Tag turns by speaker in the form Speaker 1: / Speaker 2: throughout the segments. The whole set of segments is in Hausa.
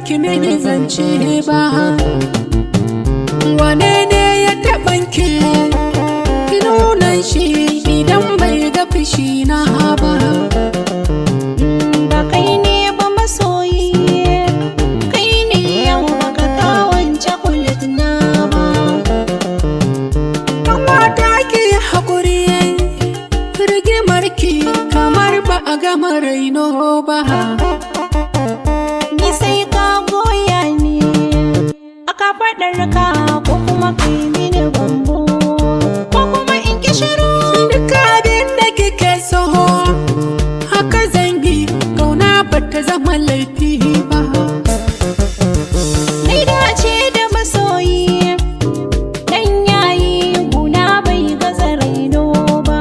Speaker 1: Ki mini zance ba. Wane ne ya taɓan ki? Ki nuna shi idan bai ga fushi na ba.
Speaker 2: Ba kai ne ba masoyi, kai ne yau baka kawon chocolate na ba.
Speaker 1: Kamata ki haƙuri, rigimar ki kamar ba a gama raino ba.
Speaker 2: Ni sai ka goya ni aka faɗar ka, ko kuma kai mini bambo, ko kuma in ki shiru.
Speaker 1: Duk abin da kike so haka zan yi, kauna ba ta zama laifi ba.
Speaker 2: Ni dace da masoyi dan yayi guna bai gaza raino ba.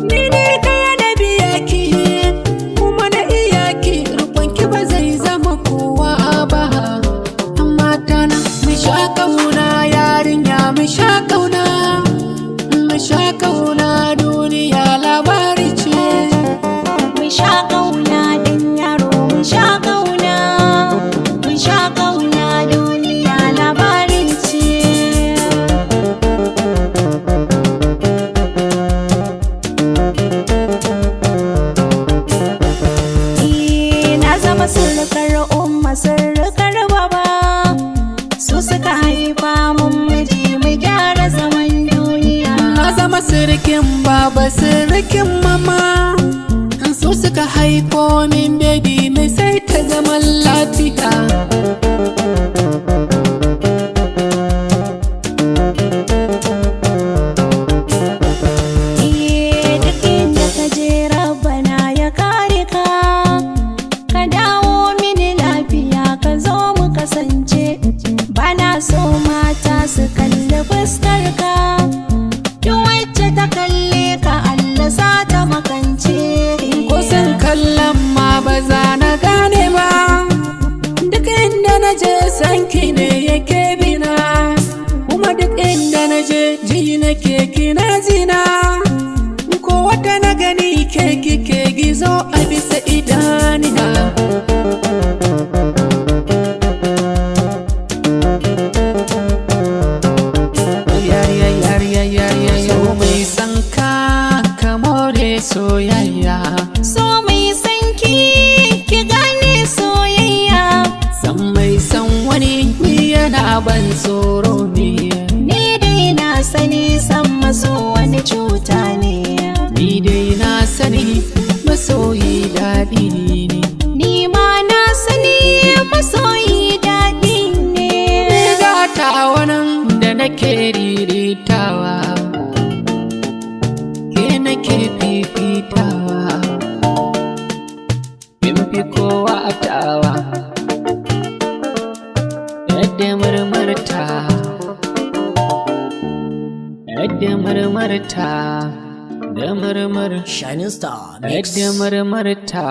Speaker 1: Ni ne kaya na biya ki kuma na iya ki, ki ba zai zama kowa ba. Mata na, mu sha kauna, yarinya, mu sha kauna, mu sha kauna, duniya labari ce.
Speaker 2: Mun sha kauna dan yaro, mun sha kauna, mun sha kauna, duniya labarin ce. Eh, na zama surukar umma, surukar baba, su suka haifa mun miji, mu gyara zaman duniya.
Speaker 1: Na zama sirikin baba, sirikin mama, su suka haifo min baby mai sai ta zaman lafiya.
Speaker 2: Eh, duk inda ka je Rabbana ya kare ka, ka dawo mini lafiya, ka zo mu kasance. Bana so mata su kalli fuskar ka, duk wacce ta kalle ka Allah sa ta makance.
Speaker 1: Ko sun kallon ma ba za na gane ba, duk inda na je sanki ne yake bina, kuma duk inda na je ji nake kina jina, ko wata na gani ke kike gizo a bisa idanina. Yariya, yariya, yariya, so mai san ka ka more soyayya.
Speaker 2: So mai sanki ki gane soyayya.
Speaker 1: San mai san wani ni yana ban tsoro ne.
Speaker 2: Ni dai na sani san maso wani cuta ne.
Speaker 1: Ni dai na sani masoyi daɗi ne.
Speaker 2: Ni ma na sani masoyi daɗi ne.
Speaker 1: Ni gata wannan da nake riritawa, ke nake fifitawa, kin fi kowa tawa, yadda murmurta, yadda murmurta da murmur
Speaker 3: Shining Star Mix.
Speaker 1: Yadda murmurta.